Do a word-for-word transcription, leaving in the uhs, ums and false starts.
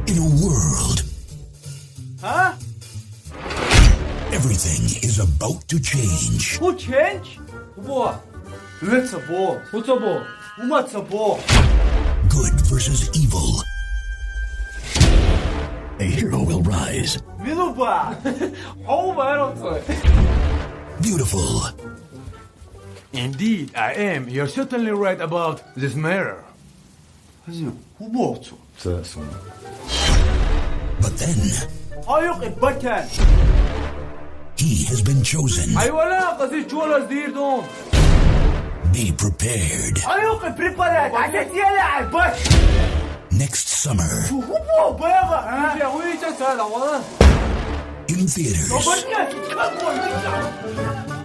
In a world, Huh? Everything is about to change. Who change? Who? Let's go. Who's a ball? Who much a ball? Good versus evil. A hero will rise. Minuba. How violent. Beautiful. Indeed, I am. You're certainly right about this matter. Who bought you? But then, Ayok ibakan. He has been chosen. Ay wala kasi chulas dir don. Be prepared. Ayok ipreparat. Kasi tiyan ay bas. Next summer Hubo baba. Hindi ako yung isa sa lawanan. In theaters. Ba't nga? Ikaw, ikaw.